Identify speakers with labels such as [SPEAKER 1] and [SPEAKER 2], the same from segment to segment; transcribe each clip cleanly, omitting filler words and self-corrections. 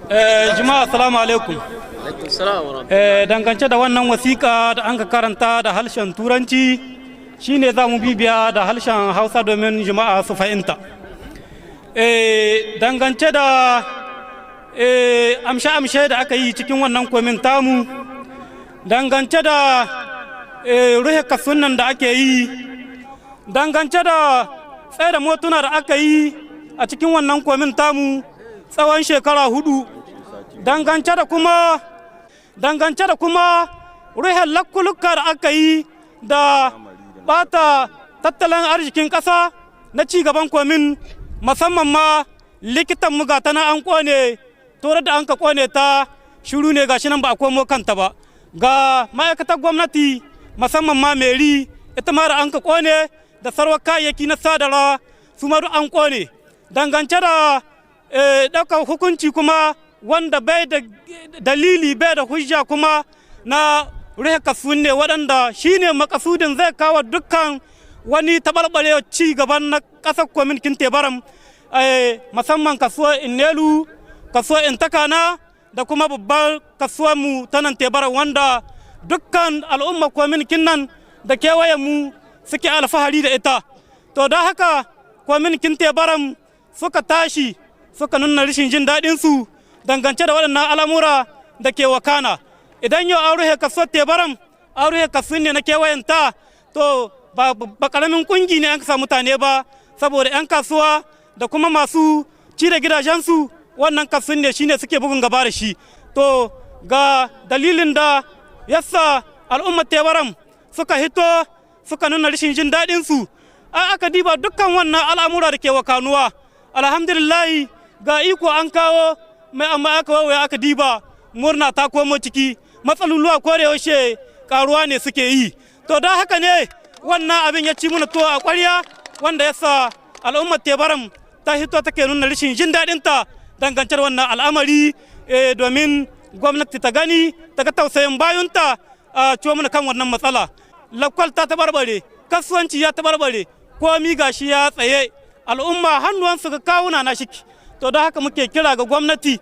[SPEAKER 1] Jama'a, assalamu alaikum. Dangance da wannan wasiƙa da an ka karanta da harshen Turanci, shine za mu bibiya da harshen Hausa domin jama'a su fahimta. Dangance da amshe-amshe da aka yi cikin wannan commune tamu, dangance da ruhe kasunan da ake yi, dangance da tsaye da motuna da aka yi a cikin wannan commune tamu tsawon shekara 4, dangance da kuma ruhe lakkuluka da aka yi da bata tattalin arzikin ƙasa na ci gaban commune, musamman ma likitan mu ga tana an kone tore da an ka kone ta, shiru ne gashi nan ba a komo kanta ba. Ga ma'aikatar gwamnati, musamman ma mairie, ita ma da an ka kone da sarwar kayayyaki na sadara, su ma an kone. Dangance da ɗaukar hukunci kuma wanda bai da dalili, bai da hujja, kuma na rufe kasuwanni, waɗanda shine makasudin zai kawo dukkan wani taɓarɓarewa ci gaban na ƙasar commune kin Tebaram, musamman kasuwar Innelu, kasuwar Intakana da kuma babbar kasuwar mu ta nan Tebaram, wanda dukkan al'umma commune kin nan da kewayen mu suke alfahari da ita. To, don haka commune kin Tebaram suka tashi suka nuna rashin jin daɗin su dangance da waɗannan al'amura da ke wakana. Idan yau an rufe kasuwar Tebaram, an rufe kasuwar ne na kewayenta, to ba karamin kungi ne an sa mutane ba, saboda 'yan kasuwa da kuma masu ci da gidajensu, wannan kasuwan ne shine suke bugun gaba da shi. To, ga dalilin da yasa al'ummar Tebaram suka hito suka nuna rashin jin daɗin su. Aka diba dukkan wannan al'amura da ke wakanuwa, alhamdulillahi, ga iko an kawo mai, amma aka wawaya aka diba, murna ta komo ciki, matsaloluwa ko da yaushe karuwa ne suke yi. To, don haka ne wannan abin ya ci mana tuwo a ƙwarya, wanda ya sa al'ummar Tebaram ta hito take nuna rashin jin daɗinta dangance da wannan al'amari, domin gwamnati ta gani, ta ga tausayin bayunta a ciwo mana kan wannan matsala. Lakwal ta tabarbare, kasuwanci ya tabarbare, komi gashi ya tsaye, al'umma hannuwansu ga kawuna na shiki. To, don haka muke kira ga gwamnati,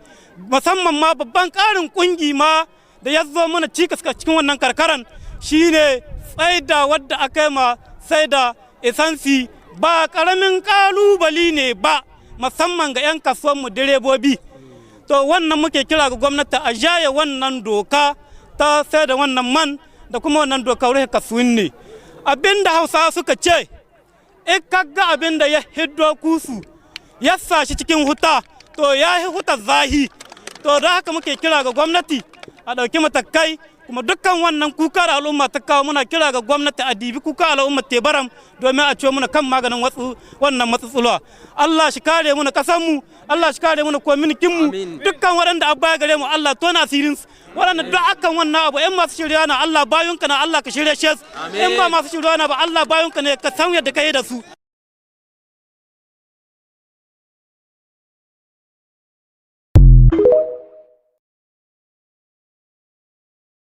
[SPEAKER 1] musamman ma babban ƙarin kungi ma da ya zo mana cikas cikin wannan karkaran shine tsaida wadda aka yi ma sai da isansi. Ba ƙaramin ƙalubali ne ba, musamman ga 'yan kasuwanmu direbobi. To, wannan muke kira ga gwamnati a jaye wannan doka ta sai da wannan man da kuma wannan doka rufe kasuwanni. Abinda Hausawa suka ce, in kaga abin da ya hiddo kusu ya sa shi cikin huta, to ya yi huta zahi. To, da haka muke kira ga gwamnati a ɗauki matakai. Kuma dukkan wannan kuka da al'umma ta kawo, muna kira ga gwamnati a dibi kuka al'umma Tebaram domin a ciwo muna kan maganin wasu wannan matsatsulwa. Allah shi kare mu na kasan mu, Allah shi kare mu na commune kin mu. Dukkan waɗanda abba ya gare mu, Allah tona asirin su. Waɗanda duk akan wannan abu, in masu shirya na, Allah bayunka na, Allah ka shirya shi. In ba masu shirya na ba, Allah bayunka ne, ka san yadda ka yi da su.